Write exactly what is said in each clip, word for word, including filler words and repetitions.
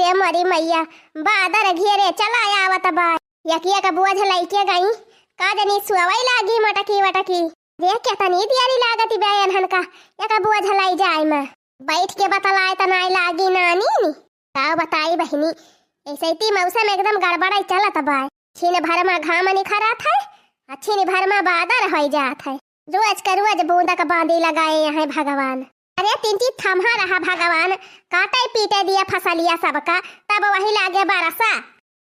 ए मोरी मैया, बादर घेरे चला आवत बा। यकिया का बोझ लइके गई, का जनी सुअवई लागी मटकी वटकी। देख केतनी देरी लागत बा एन्हन का, एका बोझ लई जाए में। बैठ के बतलाए त नाई लागी नानी नी। का बताई बहिनी, ऐसे ती मौसम एकदम गड़बड़ाई चलत बा। छिन भर में घाम निखरत है, आ छिन भर में बादर होई जात है। रोज के रोज बूंदा का बांदी लगाए हैं भगवान। अरे तिनटी थम्हा रहा भगवान, काटे पीटे दिया फसलिया सबका, तब वही लागे बरसा।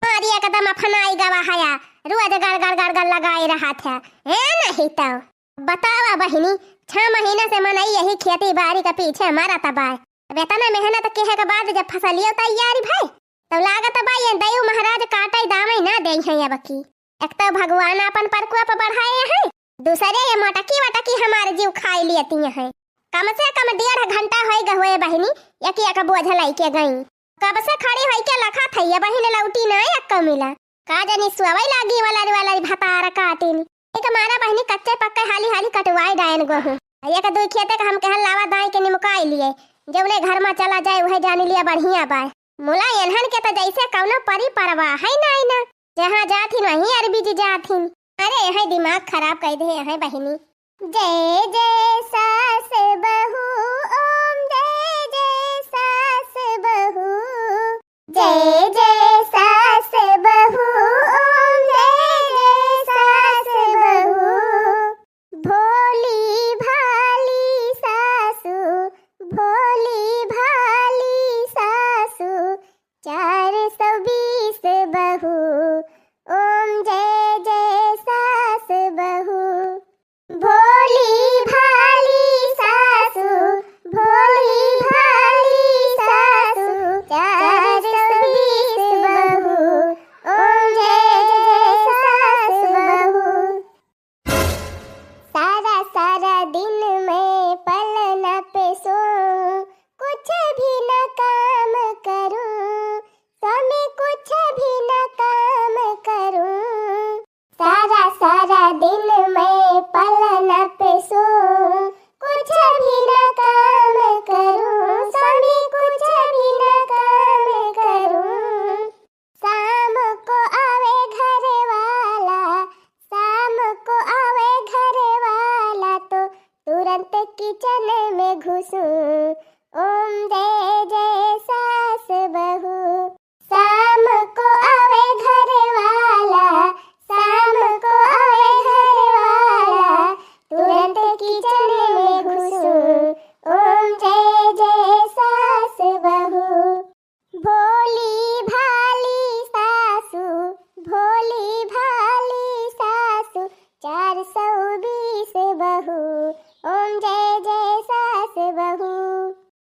मारी एकदम अफनाई गवा हया, रोज गड़ गड़ गड़ गड़ लगाए रहत है। ए नहीं तो बतावा बहिनी, छह महीना से मनई यही खेती बारी के पीछे मरत बा। अब इतना मेहनत किहे के बाद जब फसलियो तैयार भई, तो लागत बा ये दयू महाराज काटे दामे ना देइहैं अब की। एक तो भगवान आपन प्रकोप बढ़ाए हैं, दूसरे ये मटकी वटकी हमार जीव खाई लेती हैं। कम से कम डेढ़ घंटा होई गए हुए बहिनी, यकिया का बोझ लइके गई। कब से खड़ी होई के लखत है ये बहिन, लौटी ना एक मिला। का जनी सुअवई लागी वाला रे वाला रे भतार काटिन। एक मारा बहिनी कच्चे पक्के हाली हाली कटवाई डायन गोहूँ। आ एक दुई खेते का हम कहल लावा दाई के निमकाई लिए, जौने घर में चला जाए उहे जानी लिया बढ़िया बाय। मुला एन्हन के त जैसे कौनो परी परवाह है नाई ना, जहाँ जाथिन वहीं अरबी जी जाथिन। अरे यही दिमाग खराब कर दे यही बहिनी। जय जय सास बहू, ओम जय जय सास बहू। जय जय सास बहू, ओम जय जय सास बहू। भोली भाली सासू, भोली भाली सासू, चार सौ बीस बहू, ओम जय जय सास बहू। भोली भाली सासू, भोली भाली सासू, चार सौ बीस बहू, ओम जय जय सास बहू। सारा सारा दिन मैं पलना पे सोऊं, कुछ भी न काम करूं, स्वामी कुछ भी न काम करूं। सारा सारा दिन मैं पलना पे सोऊं, कुछ भी न काम करूं, स्वामी कुछ भी न काम करूं। शाम को आवे घर वाला, शाम को आवे घर वाला तो तुरंत किचन में घुसूं। ओम जय जय सास बहू। शाम को आवे घर वाला, शाम को आवे घर वाला, तुरंत किचन में घुसूं। ओम जय जय सास बहू। भोली भाली सासू, भोली भाली सासू, चार सौ बीस बहू, ओम जय जय सास बहू।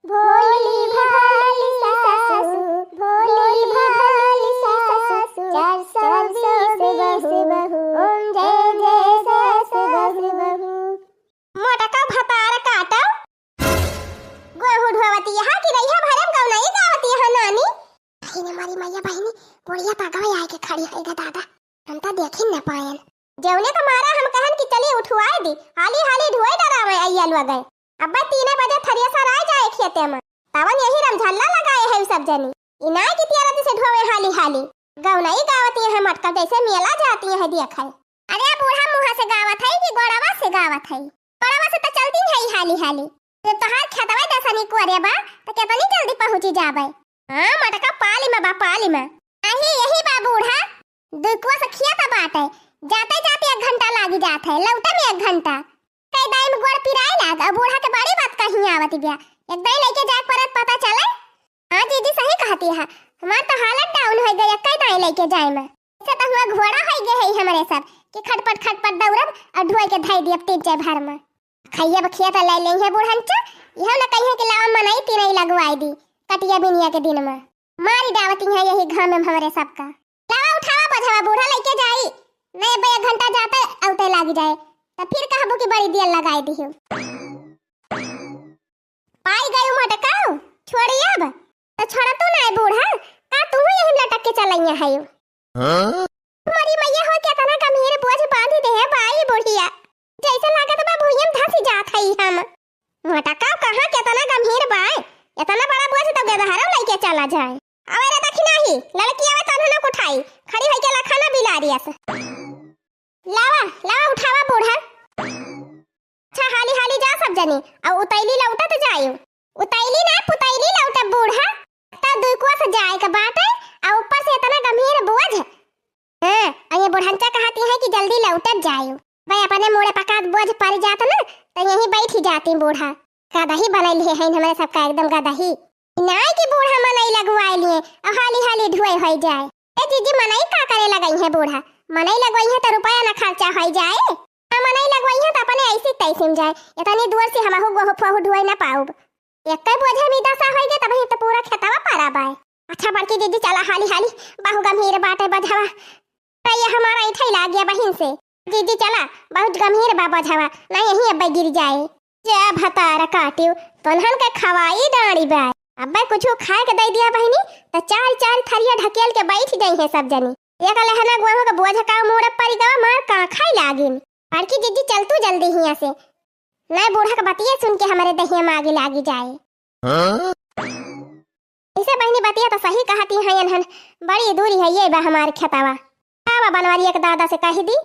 भोली भाली सासू, भोली भाली सासू, चार सौ बीस बहू, ओम जय जय सास बहू। मोटका भतार काटो। गोहूँ ढोवती यहाँ कि रहिया भरम गौनई गावती यहाँ नानी। बहिनी मारी मैया बहिनी, बुढ़िया पगवे आए के खड़ी है ग दादा। हम तो देखी न पायन। जौने तो मारा हम कहन कि चली उठवाए दी, हाली हाली ढोए डरावे अइया लोग। अब तीन बजे थरिया सराय जाए खेते में। तवन यही रमझल्ला लगाए है सब जनी। इनाय की तियारती से ढोवे हाली हाली। गौनई गावती है मटका जैसे मेला जाती है देखे। अरे बूढ़ा मुँह से गावत है कि गोड़वा से गावत है? गोड़वा से तो चलती है हाली हाली। जब तोहार खेतवा दसनी कोरे बा, तो केतनी जल्दी पहुँची जाबे। हाँ, मटका पाली में बा, पाली में। अही, यही बा बूढ़ा। दुकुआ से खिया त बाटे। जाते जाते एक घंटा लागी जात है, लौटे में एक घंटा। कई दाई में गोड़ पिराए लाग, और बूढ़ा के बड़ी बात कहीं आवत बिया। एक दाई लेके जाए परत पता चले। हाँ जीजी, सही कहती है, हमार तो हालत down हो गई, कई दाई लेके जाए में। ऐसे तो हुआ घोड़ा हो गए है हमरे सब कि खटपट खटपट दौड़ब और ढोए के धई दियब तीन चार भर में। खइया बखिया त ले लेइहे बुढ़ंचा, इहो न कहिए कि लावा मनई तिनई लगवाई दी, कटिया बिनिया के दिन में। मारी डावती है यही घाम में हमरे सबका। लावा उठावा बझवा बूढ़ा लेके जाई, नहीं बे एक घंटा जाते औते लागी जाए, त फिर कहबू कि बड़ी दियल लगाई दी हो। पाई गई मटकाऊ, छोड़ी अब। त छोड़ा तू ना बूढ़ा, का तू यही लटक के चलैया है? हाँ? मरी मैया हो, केतना गंभीर बोझ बांधी दे है बाई बुढ़िया। जैसे लागत बा भुइयम धसी जात हई हम। मोटका कहाँ केतना गंभीर बाय, एतना बड़ा बोझ तो गदहरौ लइके चला जाए। अबे रे दखिनाही, लड़की आवे तन्हन उठाई, खड़ी होइके लखा ना बिलारियस। लावा, लावा उठावा बूढ़ा। अच्छा हाली हाली जा सब जनी, अउ उतैली लौटत जायु। उतैली ना पुतैली लौटब बूढ़ा। त दुई कोस जाए के बाटे, अउ ऊपर से इतना गंभीर बोझ। हाँ, अउ ये बुढ़ंचा कहती है कि जल्दी लौटत जायु। भाई अपने मुड़े पकात बोझ पड़ जात ना, त यहीं बैठ ही जाती बूढ़ा। गदही बनैले हैं हमरे सबका एकदम गदही। नाई कि बूढ़ा मनई लगवाए लिए, अउ हाली हाली ढुए होई जाए। ए जीजी, मनई का करे लगई है बूढ़ा? मनई लगवाई है त रुपया ना खर्चा होई जाए। आ मनई लगवाई है त अपने ऐसी तैसी में जाए। इतनी दूर से हमहू गोहू फोहू ढुए ना पाउब। एक्कै बोझे में दसा होई गए तब ही तो पूरा खेतवा पारा बाए। अच्छा बड़की जीजी चला हाली हाली, बहु गंभीर बाटे बझवा। तो ये हमारा ऐठे लाग गया बहिन से। जीजी चला, बहुत गंभीर बा बझवा, ना यहीं अब्बे गिर जाए। जा भतार काटियो, तोन्हन के खवाई डाँड़ी बा। अब्बे कुछ खाए के दे दिया बहिनी, त चार चार थरिया ढकेल के बैठ गई है सब जनी। एक लेहना गोहूं के बोझ का मुड़े परि गवा, मार का खाई लागिन। बड़की जीजी चल तू जल्दी हियां से, नहीं बूढ़ा के बतिये सुन के हमरे दहिया में आगी लागी जाए। हाँ? इसे बहिनी बतिया तो सही कहती है इन्हन, बड़ी दूरी है ये बा हमार खेतवा। का बा बनवारी एक दादा से कह दी,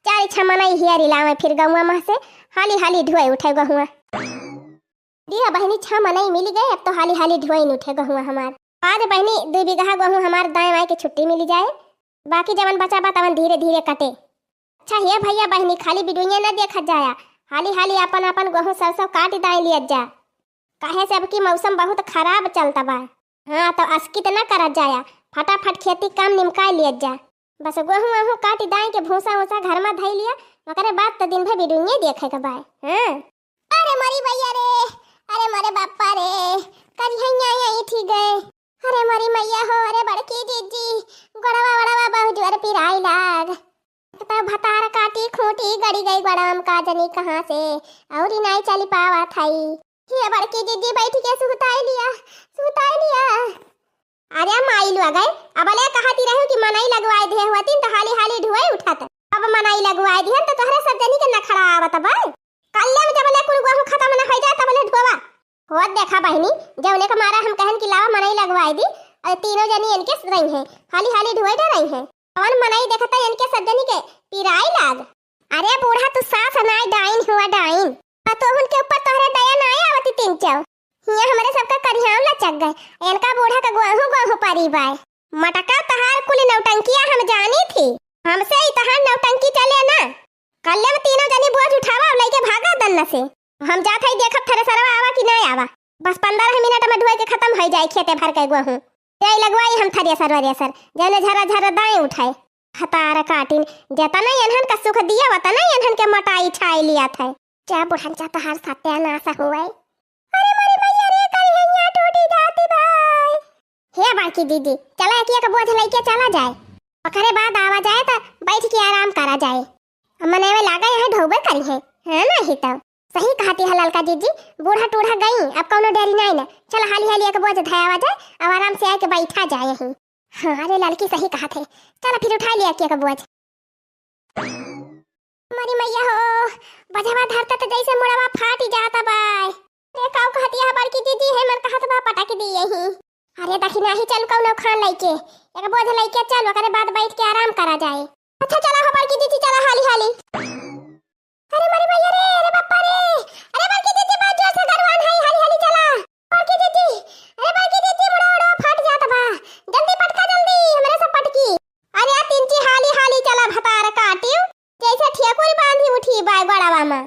चार छह मनई हियारी लावे फिर गौवा मह से, हाली हाली ढुए उठे गहुआ। दिया बहिनी छह मनई मिल गए, अब तो हाली हाली ढुए उठे गहुआ हमार। आज बहिनी दू बीघा गहूं हमार दाएं बाएं के छुट्टी मिली जाए, बाकी जवन बचा बा तवन धीरे धीरे कटे। अच्छा हे भैया बहिनी, खाली बिडुइया न देखत जाया, हाली हाली आपन आपन गहूं सरसों काट दाएं लियत जा, काहे से अब की मौसम बहुत खराब चलता बा। हाँ, तो अस्कित न करत जाया, फटाफट खेती काम निमकाए लियत जा। बस गहूं अहूं काट दाएं के भूसा ऊसा घर में धई लिया, ओकरे बाद तो दिन भर बिडुइये देखे के बाय। हाँ। अरे मरी भैया रे, अरे मरे बापा रे, करिहैया यहीं ठीक गए। अरे मरी मैया हो, अरे बड़की जीजी, गोड़वा वड़वा बहुत जोर पिराई लाग। एक तो भतार काटी खूंटी गड़ी गई गोड़वा में का जनी कहाँ से, और ही नहीं चली पावा थाई। ये बड़की जीजी बैठ के सुताई लिया, सुताई लिया। अरे माई लोग है, अब ले कहती रहू कि मनई लगवाए दे हुआ तीन तो हाली हाली ढुए उठत। अब मनई लगवाए दिहन तो तोहरे सब जनी के नखड़ा आवत बा। कल्ले में जब ले कुल गोहूं खत्म न हो जाए तब ले ढोवा। होत देखा बहिनी, जौने के मारा हम कहन कि लावा मनई लगवाए दी, और तीनों जनी इनके रही हैं, हाली हाली ढुए डर रही हैं। कौन मनई देखता इनके सब जनी के पिराई लाग। अरे बूढ़ा तू सास नाई डाइन हुआ डाइन। पतोहुन के ऊपर तोहरे दया नाई आवती तीन चौ। हियां हमरे सबका करिहाव लचक गए। इनका बूढ़ा का गोहू गोहू परी बाय। मटका तहार कुल नौटंकिया हम जानी थी। हमसे ही तहार नौटंकी चले ना। कल्ले में तीनों जनी बोझ उठावा और लइके भागा दन्न से। हम जात हई देखब थ्रेसरवा आवा कि ना आवा। बस पन्द्रह मिनट में ढुए के खत्म हो जाए खेते भर के गोहू। जाई लगवाई हम थ्रेसर वरेसर, जौने झरा झरा दाएं उठाए। हतार काटिन, जतना एनहन का सुख दिया, वतना एनहन के मोटाई छाई लिया था। जा बुढ़न जा, तोहार सत्यानाश हुए। अरे मोरी मैया रे, करिहैया टूटी जाती बाय। हे बड़की दीदी, चला एक एक बोझ लइके चला जाए, ओकरे बाद आवा जाए त बैठ के आराम करा जाए। मने में लागा यहाँ ढोबे करी है, हाँ ना ही तो। सही कहती है ललका जीजी, बूढ़ा टूढ़ा गई, अब कौनो डेरी नहीं ना। चल हाली हाली एक बोझ धयावा जाए, अब आराम से आके बैठा जाए यहीं। हाँ, अरे ललकी सही कहत है, चल फिर उठा लिया के एक बोझ। मरी मैया हो, बझवा धरता तो जैसे मुड़वा फाटी जाता बाय। अरे काऊ कहती है बड़की दीदी है, मन कहत बा पटक दी यहीं। अरे दखिनाही चल कौनो खान लइके, एक बोझ लइके चल, ओकरे बाद बैठ के आराम करा जाए। अच्छा चला हो बड़की दीदी, चला हाली हाली। अरे मरी मैया रे, अरे बापा रे, अरे बड़की दीदी बहुत जोर से गरवान है, हाली हाली चला। बड़की दीदी, अरे बड़की दीदी, मुड़वा उड़वा फाट जात बा, जल्दी पटका जल्दी, हमरे से पटकी। अरे आ तिनची हाली हाली चला भतार काटियो, जैसे ठेकुर बांधी उठी बाय गोड़वा में।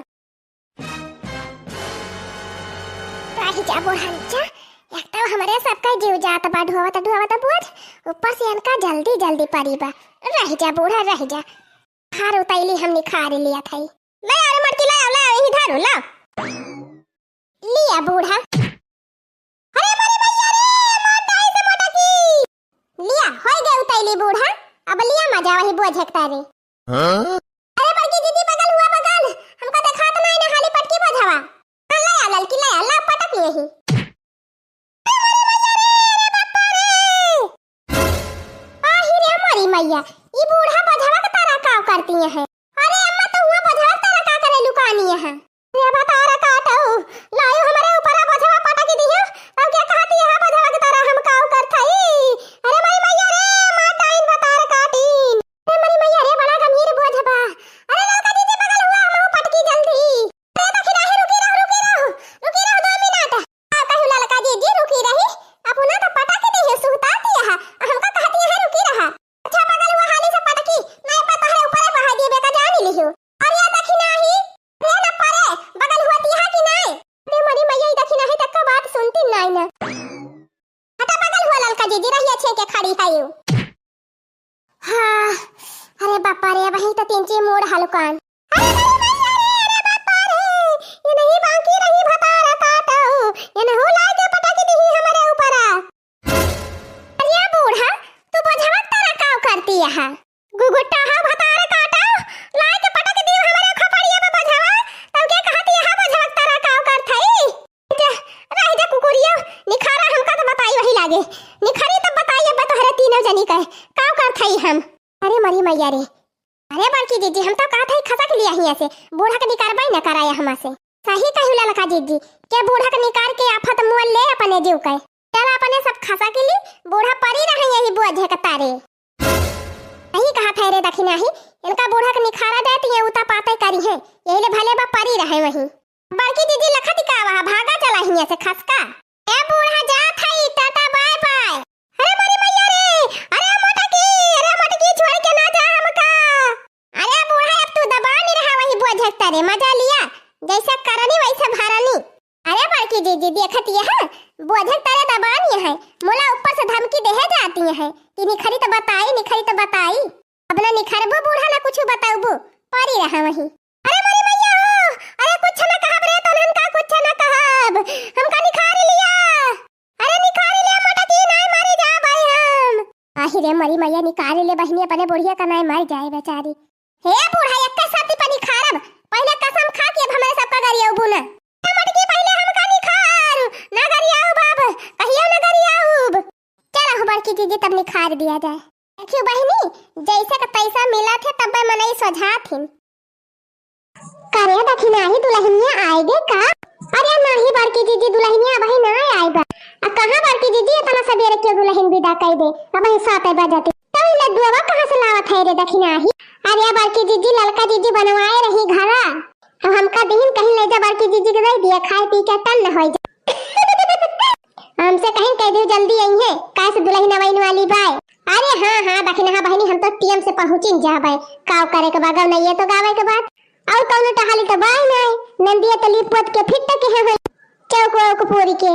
रह जा बुढ़ंचा, एक तो हमरे सबका जीव जात बा ढोवत ढोवत बोझ, ऊपर से इनका जल्दी जल्दी परी बा। रह जा बूढ़ा, रह जा। हार उतैली हमनी खारी लिया थाई। ले अरे मटकी ले, ले यही धारू ला। लिया बूढ़ा। अरे मरी मैया रे, मोटाई से मोटा की। लिया, होई गए उतैली बूढ़ा। अब लिया मजा वही बोझ एक तारे। हाँ? अरे बड़की दीदी, बगल हुआ बगल, हमका देखात नाई ना, हाली पटकी बोझवा। हाँ, ले आ ललकी, ले आ, ला पटक यही। अरे मरी मैया रे, अरे बापा रे। आही रे मरी मैया, ई बूढ़ा बोझवा के तरह काव करती है। अरे अम्मा, तो हुआ बोझवा के तरह का करे लुकानी है? रे भतार काटऊ, लायो हमरे ऊपर बोझवा पटक दियो। अब क्या कहती है बोझवा के तरह हम काव करथई? दीदी रहिया छे के खड़ी है यू। हाँ, अरे बापा रे, वही तो तीन ची मूड़ हलकान। अरे, अरे, अरे, अरे, अरे बापा रे, ये नहीं बाकी रही भतार काटो, ये नहीं लाइके पटक दीही हमरे ऊपर। अरे बूढ़ा, तू बोझवा के तरह काव करती यहाँ? गुगुट्टा हा भतार काटो, लाइके पटक दियो हमरे खपड़िया पे बोझवा, तब के कहती यहाँ बोझवा के तरह काव करत हई? जा, रह जा कुकुरिया, निखारा हमका तो बताई वही लागे। निखारी तब बताई अब तोहरे तीनों जनी का, काव करत हई हम। अरे मरी मैया रे। अरे बड़की जीजी, हम तो कहत हई खसक लिया हियाँ से, बूढ़ा के निकारबई न कराया हमा से। सही कहू ललका जीजी, के बूढ़ा के निकार के आफत मोल ले अपने जीव के। चल अपने सब खसक ली, बूढ़ा परी रहे यही बोझे के तारे। सही कहत है रे दखिनाही, इनका बूढ़ा के निखारा देती है, उता पाते करी है, यही ले भले बा परी रहे वहीं। बड़की जीजी लखत का वहाँ भागा चला हियाँ से खसका। ए बूढ़ा जात हई, टाटा बाय बाय। अरे मोरी मैया रे, अरे मोटकी, अरे मोटकी छोड़ के ना जा हमका। अरे बूढ़ा अब तू दबान रहा वही बोझक तरे, मजा लिया, जैसे करनी वैसे भरनी। अरे बड़की जीजी देखत ये है, बोझक तरे दबान ये है, मोला ऊपर से धमकी देहे जाती है कि निखरी तो बताई, निखरी तो बताई। अब ना निखरबो बूढ़ा ना कुछ बताउबो, परी रहा वही। अरे मोरी मैया हो, अरे कुछ न कहब रे, तोहन का कुछ न कहब, हमका निखार लिया, अरे निखार लिया मोटकी, नाय मारे जा भाई हम। आही रे मोरी मैया, निखार ले बहिनी अपने बुढ़िया का, नाय मार जाए बेचारी। हे बूढ़ा, एक्के साथी पर निखारब, पहले कसम खा के अब हमरे सबका गरियउबू ना। ए मोटकी पहले हमका निखार, ना गरियाउब अब, कहियो ना गरियाउब। चला हो बड़की जीजी, तब निखार दिया जाए। देखियो बहिनी, जैसे का तैसा मिला थे, तब मनई सोझा थिन। करे दखिनाही दुलहिनिया आए गे का? अरे नाही बड़की जीजी, दुलहिनिया अबही ना आए बा। आ कहाँ बड़की जीजी, इतना सबेरे क्यों दुलहिन विदा कर दे? अबही सात बजते। तब ई लड्डुआ कहाँ से लावत है रे दखिनाही? अरे बड़की जीजी, ललका जीजी बनवाए रही घरा। तो हमका दिहिन कहीं ले जा बड़की जीजी के दे दिया, खाए पी के टन न होई जा। हमसे कहीं कह दियो जल्दी आई है, काहे से दुलहिन अबहिन वाली बाय। अरे हाँ, हाँ, दखिनहा बहिनी, हम तो टीएम से पहुँचिन जाबे, काव करे के बा, गवनइये तो गावे के बाद। और कौनो टहाली तो बाय नाय, नंदिया तो लीप पोत के फिट के है, चौक वौक पूरी के।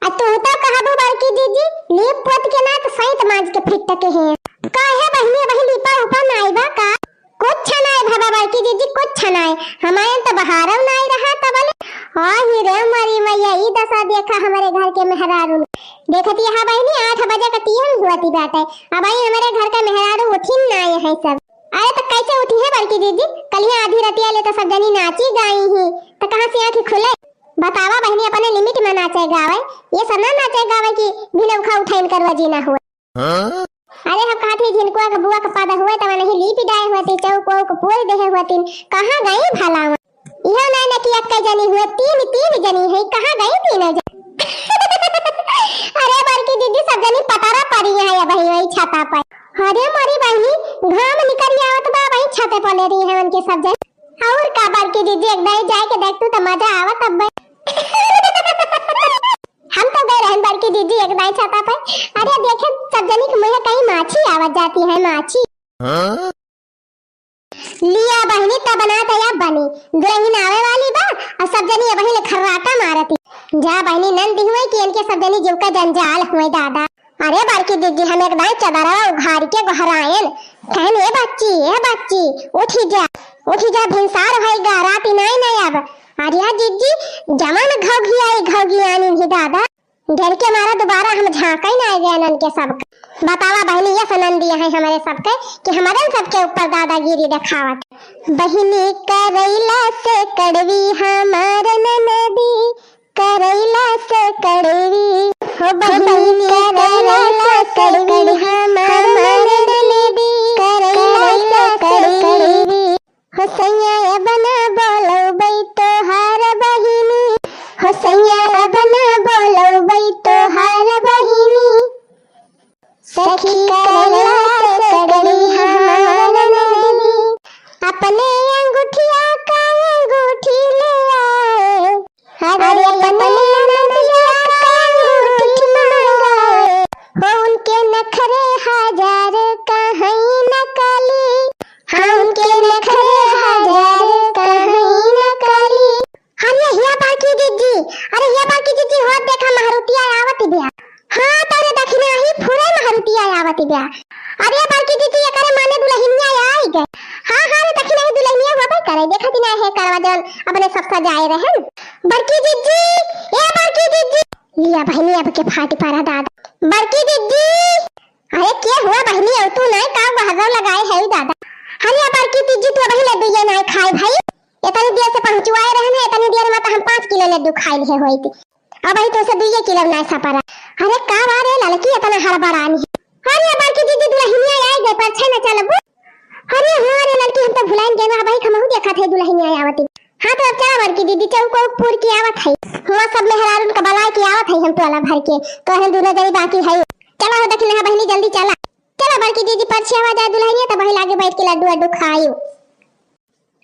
आ तू तो कहबू बड़की जीजी, लीप पोत के ना तो सैंत मांज के फिट के है। काहे बहिनी, बहिनी लीपा उपा नाय बा का? कुछ नाय भवा बड़की जीजी, कुछ नाय। हमारे तो बहारव नाय रहा तबले। आही रे मरी मैया, ई दशा देखा हमरे घर के मेहरारू। देखती है बहिनी, आठ बजे का टीएम हुआ थी बाटे। अब आई हमरे घर का मेहरारू उठिन नाय है सब। अरे तो कैसे उठी है बड़की जीजी? कलिया आधी रतिया ले तो सब जनी नाची गाई ही, तो कहाँ से आँखी खुले? बतावा बहिनी, अपने लिमिट में नाचे गावे, ये सब ना नाचे गावे कि भिनौखा उठाइन करवा जी ना हुए। हाँ? अरे हम कहत ही झिनकुआ के बुआ के पद हुए, तब नहीं लीप डाए हुए ती, चौक वौक पोल देहे हुए तीन, कहाँ गई भला हुआ? इहो नहीं ना कि एक जनी हुए, तीन, तीन जनी है, कहाँ गई तीनों जनी? अरे बड़की दीदी, सब जनी पतारा परी है अबही वही छता पर। अरे मोरी बहिनी, घाम निकल आवत बा वही छते पर ले रही है उनके सब जनी। और का बड़की दीदी, एक दाई जाए के देख तू तो मजा आवत अब। हम तो गए रहन बड़की दीदी एक दाई छता पर। अरे देखे सब जनी के मुँहे कहीं माछी आवत जाती है, माछी। हाँ? लिया बहिनी, तब ना तया बनी। दुलहिन आवे वाली बा, और सब जनी अबही ले खर्राटा मारती। जा बहिनी, नंदी हुए कि इनके सब जनी जीव का जंजाल हुए दादा। अरे बड़की दीदी, हम एक दाई चदरवा उघार के गोहरायन। कहन, "ए बच्ची, ए बच्ची, उठी जा, उठी जा, भिनसार भई गा, रात इनाई नहीं अब।" अरे दीदी, जमन घौघियाई घौघियानी ही दादा। डर के मारा दोबारा हम झांकई ना गए नन के सबके। बतावा बहिनी, ये सनन दिया है हमारे सबके कि हमारे सबके ऊपर दादागिरी दिखावत। बहिनी करैला से कड़वी हमार ननदी, करैला से कड़वी। हो बहिनी करैला से कड़वी हमार ननदी, करैला से कड़वी। हो सैया अब ना बोलौबै तोहार बहिनी, हो सैया अब ना बोलौबै तोहार बहिनी। सखी करैला से कड़वी हमार ननदी, अपने अंगूठिया का अंगूठी ले आए। अरे अपने ननदिया का अंगूठी मंगाए। हो उनके नखरे हजार कहीं न कली, हाँ उनके नखरे हजार कहीं न कली। अरे हिया बड़की जीजी, अरे हिया बड़की जीजी, होत देखा महरुतिया आवत बिया। हाँ तोरे दखिना ही फुरे गया। अरे बड़की दीदी, एकरे माने दुलहिनिया आइ गए। हाँ, हाँ रे, देखी नहीं दुलहिनिया होबे करे, देखा ती ना है करवा जौन अपने सब सजाए रहन। बड़की दीदी, ए बड़की दीदी। लिया बहिनी, अब के फाटी पारा दादा। बड़की दीदी, अरे के हुआ बहिनी, अब तू नहीं का बहरो लगाए है दादा। अरे बड़की दीदी, तू अबही लड्डू ये नहीं खाए भाई, इतनी देर से पहुँचवाए रहन है, इतनी देर में तो हम पाँच किलो लड्डू खाए लिए होई थी। अबही तो से दुइये किलो नाय सपरा। अरे का बा रे ललकी, इतना हड़बड़ानी है? अरे बड़की दीदी, दुलहिनिया आइ गए, परछे न चलबू? अरे हाँ रे ललकी, हम तो भुलाइन गए, अबही हमहू देखत है दुलहिनिया आवती। हाँ तो अब चला बड़की दीदी, चौक उक पूर के आवत है। हुआ सब मेहरारून का बलाए के आवत है हम टोला भर के, तो हम दोनों जनी बाकी है। चला हो दखिनहा बहिनी, जल्दी चला। चला बड़की दीदी, परछे आवा जाए दुलहिनिया, तब वही लागे बैठ के लड्डू वड्डू खाई।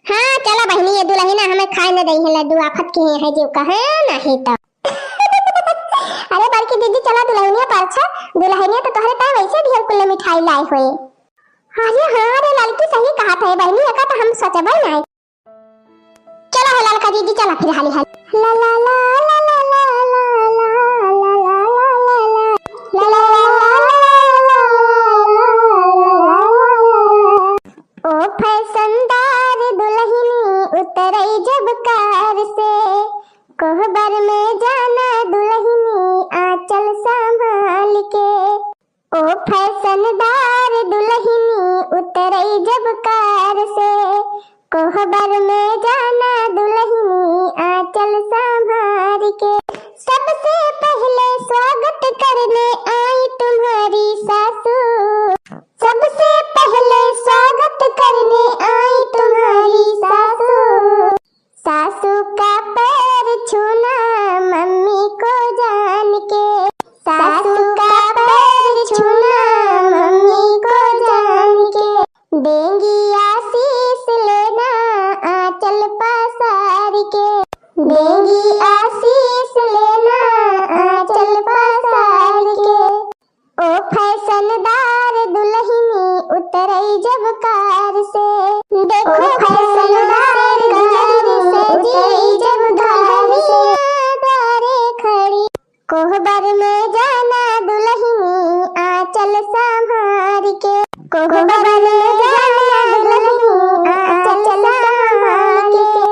हाँ, चला बहिनी, ये दुलहिना हमें खाए न दई है लड्डू, आफत के है जो कहे नहीं तो। अरे बड़की दीदी, चला दुलहिनिया परछा, दुलहिनिया तो तोहरे ताई वैसे ढेर कुल मिठाई लाई होए। अरे हाँ रे ललकी, सही कहा था बहिनी, एका तो हम सोचबे नहीं। चला हो ललका दीदी, चला फिर हाली हाली। ला ला ला ला ला ला ला ला ला ला ला ला ला ला ला ला ला ला ला। ओ फैशनदार दुलहिनी उतरई जब कार से, कोहबर में जाना दुलहिनी आंचल संभाल के। ओ फैशनदार दुलहिनी उतरई जब कार से, कोहबर में जाना दुलहिनी आंचल संभार के। सबसे पहले स्वागत करने आई तुम्हारी सासू, सबसे पहले स्वागत करने आई तुम्हारी सासू। सासू का पैर छूना मम्मी को जान के, सासू का पैर छूना मम्मी को जान के। देंगी आशीष लेना आंचल पसार के, देंगी आशीष लेना आंचल पसार के। ओ फैशनदार दुलहिनी उतरई जब कार से, देखो ओ फैशनदार दुलहिनी उतरई जब कार से, द्वारे खड़ी। कोहबर में जाना दुलहिनी आंचल संभार के, कोहबर में जाना दुलहिनी आंचल संभार के।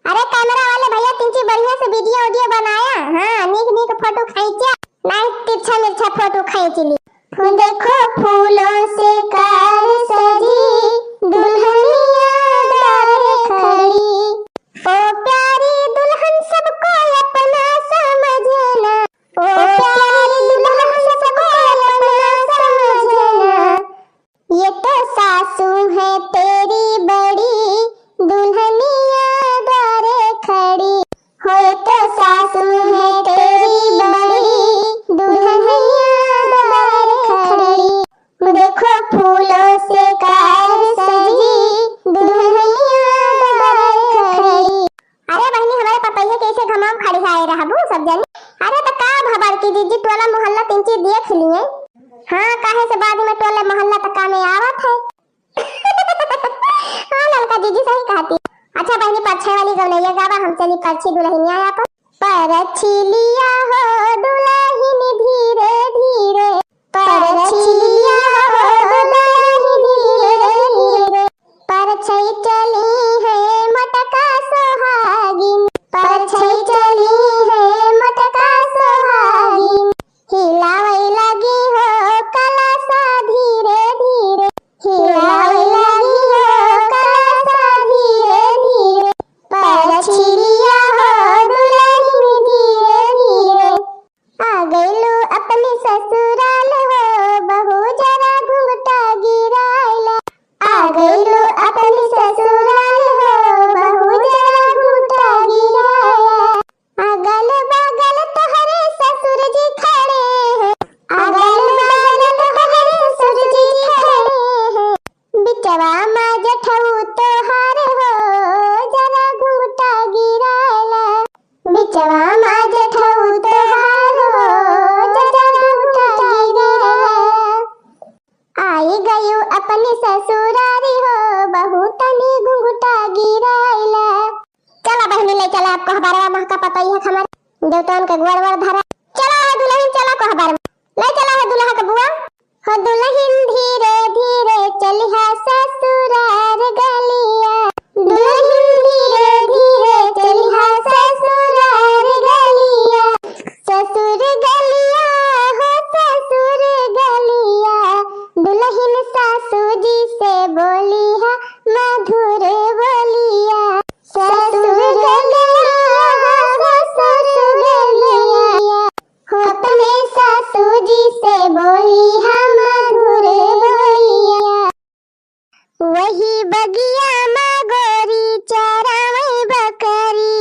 अरे कैमरा वाले भैया, तिनची बढ़िया से वीडियो वीडियो बनाया, हाँ, नीक नीक फोटो खींचा, नहीं तिरछा मिर्छा फोटो खींच ली। देखो फूलों से कार सजी, दुल्हनिया द्वार खड़ी। ओ प्यारी दुल्हन सबको अपना समझना, ओ प्यारी दुल्हन सबको अपना समझना। ये तो सासू है तेरी बड़ी, दुल्हनिया द्वारे खड़ी। हो ये तो सासू है तेरी बड़ी, दुल्हनिया द्वारे खड़ी। देखो फूलों से कार सजी, दुल्हनिया द्वारे खड़ी। अरे बहिनी, हमरे पतोहिया के ऐसे घमाम खड़ी है रहबू सब जनी। अरे त का भा बड़की दीदी, टोला मोहल्ला तिनची देख लिए। हाँ, काहे से बाद में टोला मोहल्ला त कामे आवत है। हाँ ललका दीदी सही कहती। अच्छा बहिनी, परछे वाली गवनैया गावा, हम चली परछी दुलहिनिया आपन। परछी लिया हो दुलहिन धीरे धीरे, परछी लिया हो दुलहिन धीरे धीरे। परछई चली है मोटका सोहागिन, परछई चली है मोटका सोहागिन। हिलावै लगी हो कलसा धीरे धीरे, हिलावै लगी हो कलसा धीरे धीरे। परछी लिया हो दुलहिन धीरे धीरे। आ गइलू अपनी ससुराल हो बहू जरा घुंघटा गिराइला। आ गइलू अपनी ससुराल हो बहू जरा घुंघटा गिराइला। अगल बगल तोहरे ससुर जी खड़े हैं, अगल बगल तोहरे ससुर जी खड़े हैं। बिचवा मा जेठऊ तोहार हो, जरा घुंघटा गिराइला। बिचवा मा जेठऊ तोहार हो, जरा घुंघटा गिराइला। आई गयू अपनी ससुरारी हो, बहू तनी घुंघटा गिराइला। चला बहिनी, ले चला अब कोहबरवा महका पतई है हमारे देवतन के गोड़ वोड़ धरा। चला है दुलहिन, चला कोहबर में। ले चला है दुलहा के बुआ। हो दुलहिन बगिया मा गोरी चरावै बकरी,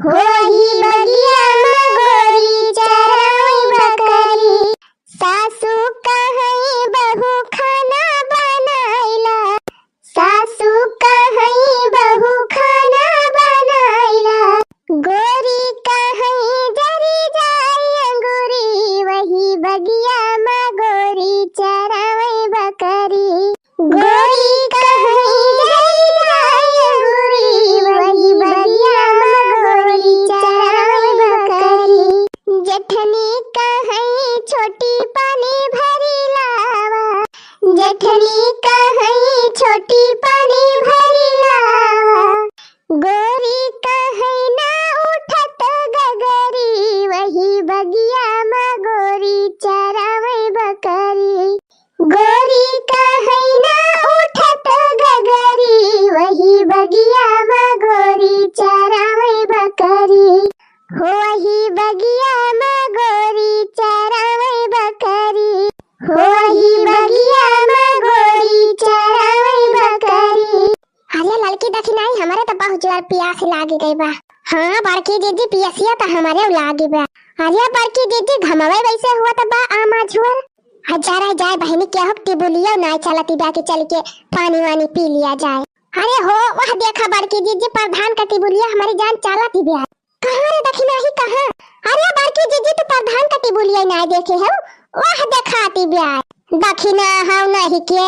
होही बगिया मा गोरी चरावै बकरी। सासू कहै बहू खाना बनाइला, सासू कहै बहू खाना बनाइला। गोरी कहै जरी जाई अंगूरी, वही बगिया मा गोरी चरावै बकरी। गोरी कहै जरी जाई अंगूरी, वही बगिया मा गोरी चरावै बकरी। जेठनी कहै छोटी पानी भरी लावा, जेठनी कहै छोटी पानी भरी लावा। गोरी कहै ना उठत गगरी, वही बगिया मा गोरी चरावै बकरी। गोरी कहै ना उठत गगरी, वही बगिया मा गोरी चरावै बकरी। होही बगिया मा गोरी चरावै बकरी, होही बगिया मा गोरी चरावै बकरी। अरे ललकी दखिनाही, हमरे त बहुत जोर पियास लागी गई बा। हाँ बड़की दीदी, पियसिया त हमरे लागी बा। अरे बड़की दीदी, घमवे वैसे हुआ त बा आमा झुअर। आ जरा जाए बहिनी, केहू टिबुलिया नाय चलती बा कि चल के पानी वानी पी लिया जाए। अरे हो, वह देखा बड़की दीदी, प्रधान का टिबुलिया हमरी जान चलती बा। कहाँ रे दखिनाही, कहाँ? अरे बड़की जीजी, तू प्रधान का टिबुलिया नाय देखे हो? वह देखाती ब्याय। दखिना हौ नहीं के,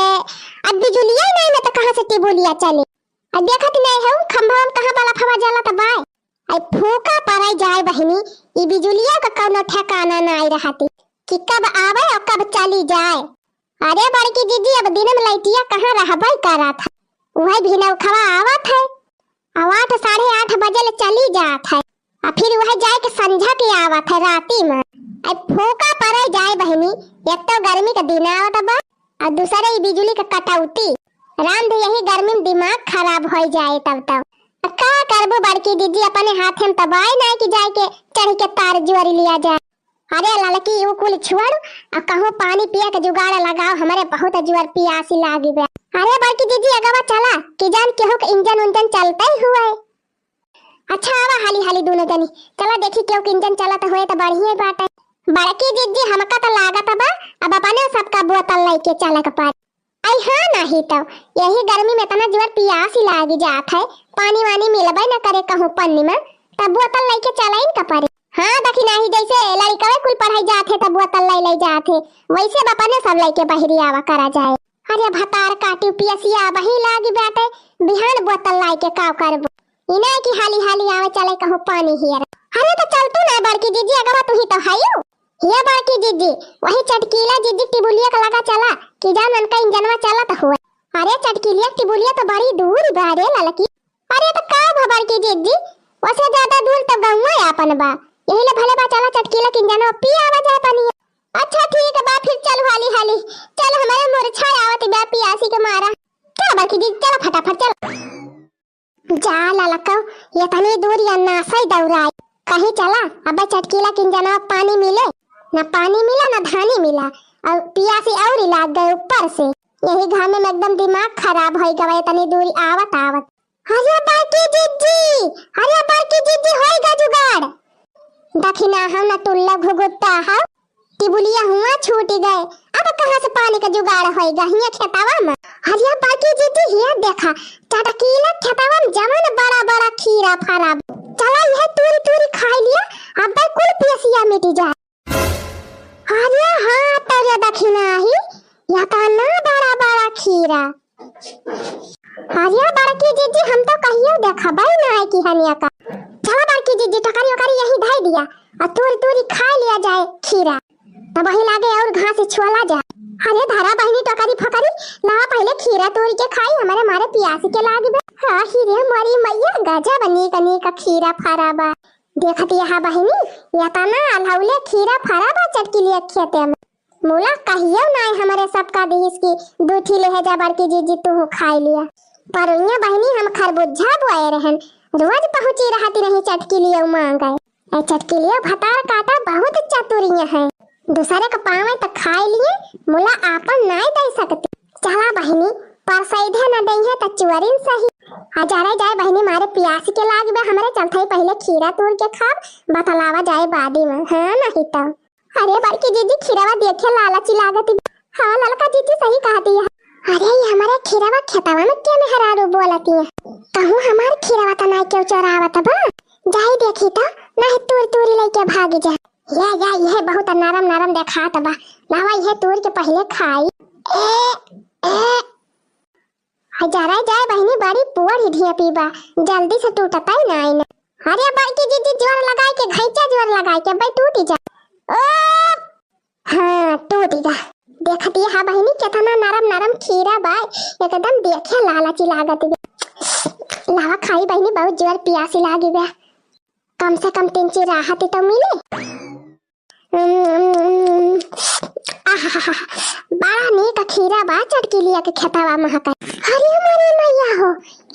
अब बिजुलिया नाय में तो कहाँ से टिबुलिया चले? अब देखत नाय हो, खंभवा में कहाँ बल्ब हवा जलत बाय? आई फूका पड़े जाए बहिनी, ई बिजुलिया का कौनो ठिकाना नाय रहती कि कब आवे और कब चली जाए। अरे बड़की जीजी, अब दिन में लइटिया कहाँ रहबे करत है, उहै भिनौखवा आवत है, अब आठ, साढ़े आठ बजे ले चली जात है, आ फिर उहै जाए के संझा के आवत है राती में। अब फूका पड़े जाए बहिनी, एक तो गर्मी का दिन आवत बा, और दूसरे ई बिजुली का कटौती। राम दे यही गर्मी में दिमाग खराब हो जाए तब तब। अब का करबू बड़की जीजी, अपने हाथे में तबाय नाय कि जाए के चढ़ के तार जोर लिया जाए। अरे ललकी, ऊ कुल छोड़, आ कहूँ पानी पिए के जुगाड़ लगाओ, हमरे बहुत जोर पियासी लागी बे। अरे बड़की जीजी, अगवा चला, कि जान केहू के इंजन उंजन चलते हुए। अच्छा, आवा हाली हाली दोनों जनी, चला देखी केहू के इंजन चलत हुए तो बढ़िया बाटे। बड़की जीजी, हमका तो लागत बा, अब अपने सबका बोतल लेके चले के पड़ी। आई हाँ, नाही तो यही गर्मी में इतना जोर पियास ही लागी जात है, पानी वानी मिलबे न करे कहूँ पन्नी में, तब बोतल लेके चलाइन का परे। हाँ, देखी नाही, जैसे लड़िकवे कुल पढ़ाई जात है, तब बोतल ले ले जात है, वैसे अब अपने सब लेके बहरी आवा करा जाए। अरे भतार काटी पियसिया बही लागी बाटे, बिहान बोतल लाई के का करबो? इना की हाली हाली आवे चले कहूँ पानी हियर। अरे तो चल तू ना बड़की जीजी, अगवा तू ही तो हयू। ये बड़की जीजी, वही चटकीला जीजी टिबुलिया का लगा चला, कि जान उनका इंजनवा चलत हुए। अरे चटकीलिया टिबुलिया तो बड़ी दूर बा रे ललकी। अरे तो का भा बड़की जीजी, वसे ज्यादा दूर तो गौवा आपन बा, यही ले भले बा चला चटकीला के इंजनवा पी आवा जाए पानी। अच्छा ठीक बा, फिर चल हाली हाली, चल हमारे मुरछा आवत बा पियासी के मारा। चल बड़की जीजी, चल फटाफट चल। जा ललकौ, इतनी दूर या नासै दौड़ाई। कहीं चला, अबे चटकीला किंजनवा पानी मिले, ना पानी मिला, ना धानी मिला, और पियासी और ही लाग गए ऊपर से। यही घामे में एकदम दिमाग खराब होई गवा, इतनी दूर आवत आवत। अरे बड़की जीजी, अरे बड़की जीजी, होई गा जुगाड़। दखिना हम ना टुल्ला घुघुत्ता हा। टिबुलिया हुआ छूटी गए, अब कहाँ से पानी का जुगाड़ होएगा हिया खेतावा में? अरे बड़की जीजी, हिया देखा, चटकीला खेतावा में जवन बड़ा बड़ा खीरा फरा बा। चला यह तूरी तूरी खाई लिया, अब कुल पियसिया मिटी जाए। अरे हाँ, तेरे दखिना ही, या तो ना बड़ा बड़ा खीरा। अरे बड़की जीजी, हम तो कहियो देखबे ना है कि हनिया का। चला बड़की जीजी, टोकरी ओकरी यही धई दिया, और तूरी तूरी खा लिया जाए खीरा, तब वही लागे और घास छोला जाए। अरे धरा बहिनी टोकरी फोकरी, ला पहले खीरा तूरी के खाई, हमारे मारे पियासी के लागी बे। हाँ ही रे मोरी मैया, गजब नीक नीक खीरा फरा बा। देखत यहाँ बहिनी, इतना अलहौले खीरा फरा बा चटकीलिया खेते में। मुला कहियो नाय हमरे सबका दिहिस कि दू ठी लेहे जा बड़की जीजी तू खाई लिया। पर उइया बहिनी हम खरबुज्जा बोए रहन, रोज पहुँची रहती रही चटकीलिया मांगे। ए चटकीलिया भतार काटा बहुत चतुरिया है, दूसरे का पावे तो खाई लिए, मुला आपन नाय दे सकती। चला बहिनी, परसैधे न देइहे त चुअरिन सही। आ जरे जाए बहिनी, मारे पियास के लाग बा, हमरे चलते ही पहिले खीरा तूर के खाब, बतलावा जाए बादी में, हाँ नहीं तो। अरे बड़की जीजी, खीरवा देखे लालची लागत बा। हाँ ललका जीजी सही कहती है। अरे ये हमारे खीरवा खेतवा में के मेहरारू बोलती है? कहूँ हमार खीरवा त नाई केहू चोरावत बा? जाई देखी त, नहीं तूर तूरी लेके भागी जा। या, या, यह बहुत नरम नरम देखात बा। लावा, यह तूर के पहिले खाई। ए, ए। हाय, जरा जाए बहिनी, बड़ी पुअर ही ढेपी बा, जल्दी से टूटता ही नाई ना। अरे बड़की जीजी, जोर लगाए के, घैंचा जोर लगाए के, भाई टूटी जा। ओ, हाँ, टूटी जा। देखती हा बहिनी, केतना नरम नरम खीरा बा, एकदम देखे लालची लागत बा। लावा खाई बहिनी, बहुत जोर पियासी लागी बा। कम से कम तीन चीज राहत ही तो मिले। उम, उम, उम, आहाहा, बड़ा नीक खीरा बा, चटकिलिया के खेतवा महका। अरे मोरे मैया हो,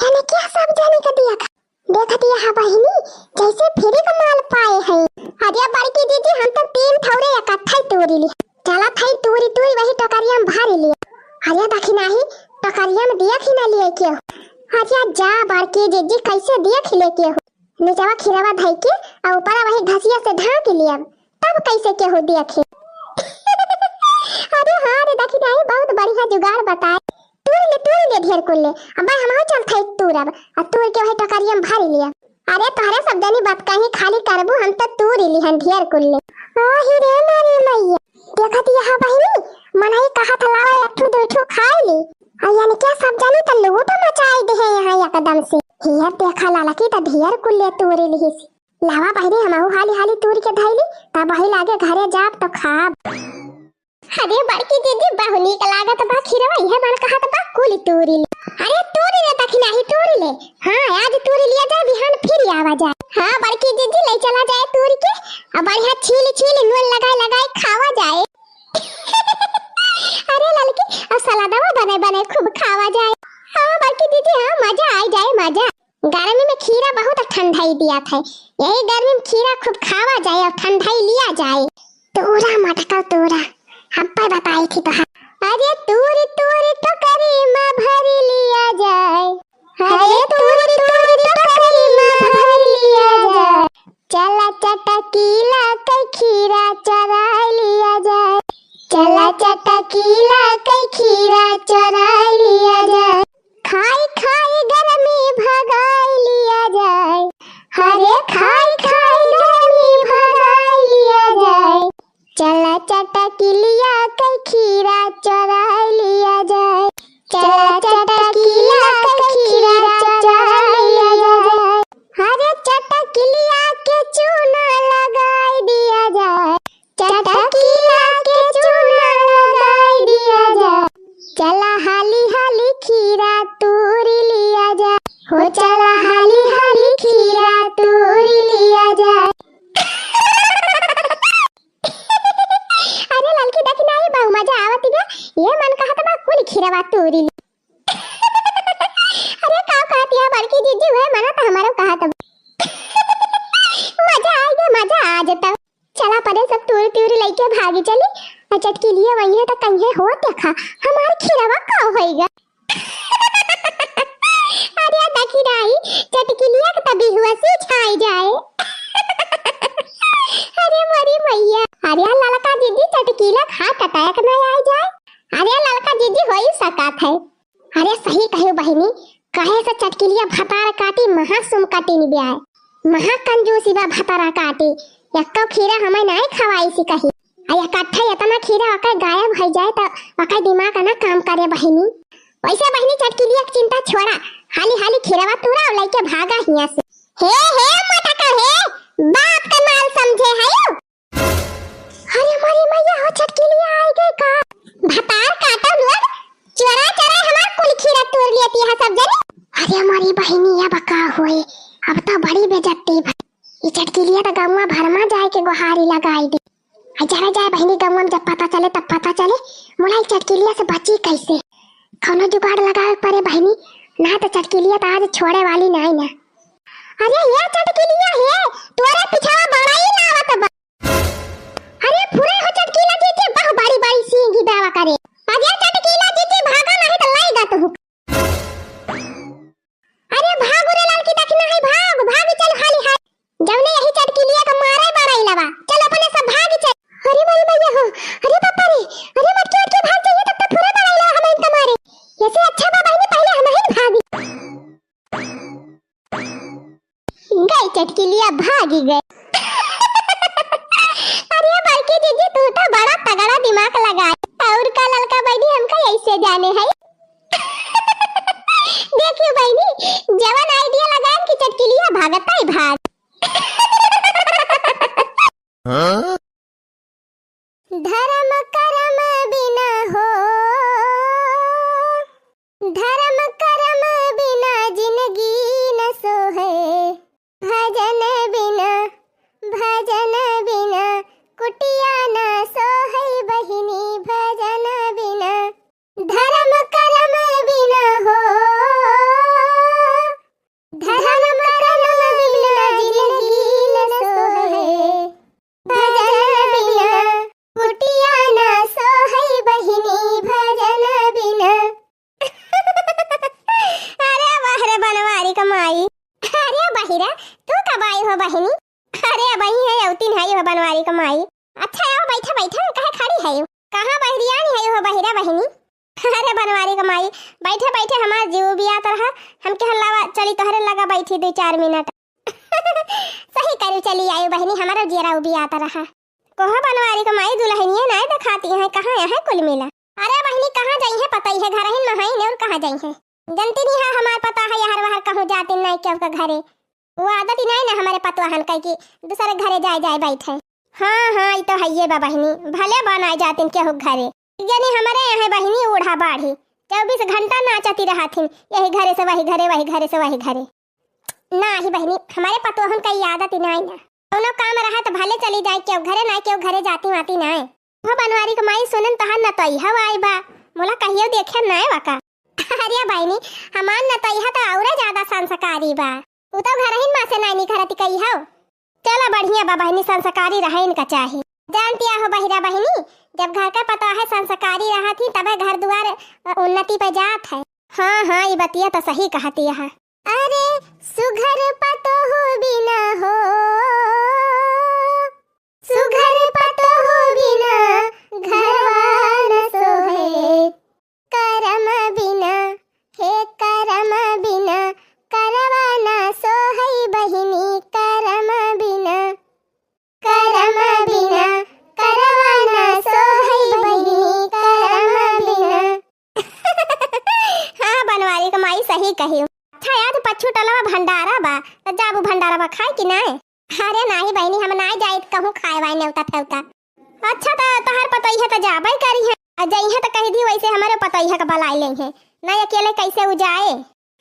एने क्या सब जाने के दिया खा? देखती हा बहिनी, जैसे फ्री का माल पाए हैं। अरे बड़की दीदी, हम तो तीन ठौरे इकट्ठा ही तूरी ली। चला थाई तूरी तूरी वही टोकरिया में भर लिया। अरे दखिनाही, टोकरिया में दिया खी ना लिए के हो। अरे जा बड़की दीदी, कैसे दिया खी लेके हो? निचवा खीरवा धई के आ ऊपरा वही घसिया से ढाँक लियब, तब कैसे केहू देखे। अरे हाँ रे दखिनाही, बहुत बढ़िया जुगाड़ बताए। तूर ले, तूर ले ढेर कुल ले। अब भाई हमहू चल थे तूरब, आ तूर के वही टोकरिया में भर लियब। अरे तोहरे सब जनी बात कहीं खाली करबू, हम तो तूर लिहन ढेर कुल ले। ओ ही रे मारी मैया, देखत यहाँ बहिनी, मनई कहत लावा एक ठू दो ठू खाए ली। आ यानी क्या सब जनी तो लूट मचाई दे है यहाँ एकदम से। हियर देखा ललकी तो ढेर कुल ले तूरी लिहिस। लावा बहिनी, हमहू हाली हाली तूर के धइली, तब वही लागे घरे जाब तो खाब। अरे बड़की दीदी, बहु नीक लागत बा खीरवा, इहे मन कहत बा कुल तूरी ले। अरे तूरी ले दखिनाही, तूरी ले। हाँ, आज तूरी लिया जाए, बिहान फिर आवा जाए। हाँ बड़की दीदी, ले चला जाए तूरी के, अब बढ़िया छील छील नून लगाए लगाए खावा जाए। अरे ललकी, अब सलादवा बने बने खूब खावा जाए। हाँ बड़की दीदी, हाँ, मजा आई जाए, मजा। गर्मी में खीरा बहुत ठंडाई दिया था, यही गर्मी में खीरा खूब खावा जाए और ठंडाई लिया जाए। तूरा मटका तूरा, हम पर बताई थी तो। अरे तूरी तूरी टोकरी में भरी लिया जाए। अरे तूरी तूरी टोकरी में भरी लिया जाए। चला चटकीला के खीरा चोराई लिया जाए। चला चटकीला के खीरा चोराई लिया जाए। खाई खाई गर्मी भगाई लिया जाए। अरे खाई खाई गर्मी भगाई लिया जाए। चला चटकिलिया के खीरा चोराई लिया जाए। चला चटकिलिया के खीरा चोराई लिया जाए। अरे चटकिलिया के चूना लगाई दिया जाए। चटकिलिया के चूना लगाई दिया जाए। चला हाली हाली खीरा तूरी लिया जाए। हो चला हाली हाली खीरा तूरी लिया जाए। अरे ललकी दखिनाही, बहु मजा आवत बा। ये मन कहत बा कुल खीरवा तूरी ली। अरे का कहत या बड़की जीजी, उहे मन तो हमारो कहत बा। मजा आई गे, मजा आ जता। चला परे सब तूरी तूरी लइके भागी चली। आ चटकिलिया वही है तो कहिए हो देखा हमार खीरवा का होइगा। अरे दखिनाही, चटकिलिया के तभी हुआ से छाई जाए। अरे मोरी मैया, अरे ललका दीदी चटकिला खा टटक न आ जाए। अरे ललका दीदी होई सकत है। अरे सही कहे बहिनी, कहे से चटकिलिया भतार काटी महा सुम काटी नि ब्याय। महा कंजूसी बा भतारा काटी, एक्को खीरा हमें नाई खवाई सी कही। आ इकट्ठा इतना खीरा ओकर गायब हो जाए तो ओकर दिमाग ना काम करे बहिनी। वैसे बहिनी चटकिलिया के चिंता छोड़ा, हाली हाली खीरवा तूरा और लइके भागा हिया से। हे हे मोटका हे, बाप का माल समझे है। अरे मोरी मैया हो, चटकिलिया आई गई का? भतार काटो लोग, चोरा चोरा हमार कुल खीरा तूर लेती है सब जनी। अरे मोरी बहिनी, अब का होए, अब तो बड़ी बेइज्जती भई। ई चटकिलिया तो गौवा भर मा जाए के गोहारी लगाई दे। आ जरा जाए बहिनी, गौवा में जब पता चले तब पता चले, मुलाई चटकिलिया से बची कैसे? कौनो जुगाड़ लगावे पड़े बहिनी, ना तो चटकिलिया तो आज छोड़े वाली नाई ना। अरे ये चटकिलिया हे, तोरे पिछवा बड़ा ही लावत बा। अरे फुरे हो चटकीला जीजी, बहु बड़ी बड़ी सींगी बावा करे। अरे चटकीला जीजी, भागा नहीं तो लाइगा तू। की गए। अरे बड़की जीजी, तू तो बड़ा तगड़ा दिमाग लगाए। और का ललका बहिनी हमका ऐसे जाने है। देखियो बहिनी, जवन idea लगाएन कि चटकिलिया भागत है भाग। हाँ? धर्म करम बिना हो, धर्म करम बिना जिनगी न सोहे। भजन बिना, भजन बिना कुटिया न सोहे बहिनी, भजन बिना। धर्म करम बिना हो, धर्म करम बिना जिनगी न सोहे। भजन बिना कुटिया ना सोहई बहिनी, भजन बिना। अरे वाह रे बनवारी क माई। अरे बहिरा, तू कब आई हो बहिनी? अरे अबही है अउतिन है हो बनवारी क माई। अच्छा आओ बैठा बैठा, काहे खड़ी है? कहाँ बहरियानी है हो बहिरा बहिनी? अरे बनवारी क माई, बैठे बैठे हमार जीव उबियात रहा। हम कहन लावा चली तोहरे लगा बैठी दो चार मिनट। सही करू चली आयु बहिनी, हमारा जियरा उबियात रहा। कोहो बनवारी क माई, दुलहनिया नाय देखाती हैं, कहाँ यहाँ कुल मिला? अरे बहिनी कहाँ जाई है पतई है, घर ही में है और कहाँ जाई है? जनती नहीं है हमार पता है यहर वहर कहूँ जाती नाय केहू का घरे। वो आदत ही नाय ना हमारे पतवाहन कह कि दूसरे घरे जाए जाए बैठे। हाँ, हाँ, ई तो हइये बा बहिनी, भले बा नाय जातिन केहू घरे। यानी हमरे यहाँ बहिनी ओढ़ा बाढ़ी, चउबीस घंटा नाचती रहथिन, यही घरे से वही घरे, वही घरे से वही घरे। नाही बहिनी, हमारे पतोहन का ई आदत ही नाही ना। कौनो काम रहा तो भले चली जाए केहू घरे, ना केहू घरे जाती वाती नाय। हो बनवारी क माई सुनन तहार नतोई हव आई बा, मोला कहियो देखे नाय वका। अरे बहिनी, हमार नतोई है तो औरे ज्यादा संस्कारी बा। उ तो घरहिन मा से नाय निकरती कही हव। चला बढ़िया बा बहिनी, संस्कारी रहे इनका चाही। जानती हो बहिरा बहिनी, जब घर का पतोह संस्कारी रहत ही तबे घर दुआर, अ, उन्नति पे जात है। हाँ, हाँ, ई बतिया तो सही कहती है। अरे सुघर पतोह बिना हो, सुघर पतोह बिना घरवा न सोहे। करम बिना, हे करम बिना, करवा ना सोहई बहिनी, करम बिना, करम बिना, करवा ना सोहई बहिनी, करम बिना। हाँ, बनवारी क माई सही कही। अच्छा, आज पच्चू टलवा भंडारा बा, त जाबू भंडारा बा खाए कि नाय? अरे नाही बहिनी, हम नाय जाइत कहूँ खाए वाए नेवता फेवता। अच्छा, त तोहर पतोहिया त जाबे करी है, आ जइहे त कह दी वैसे हमरे पतोहिया का बलाई ले है, ना अकेले कैसे उ जाए?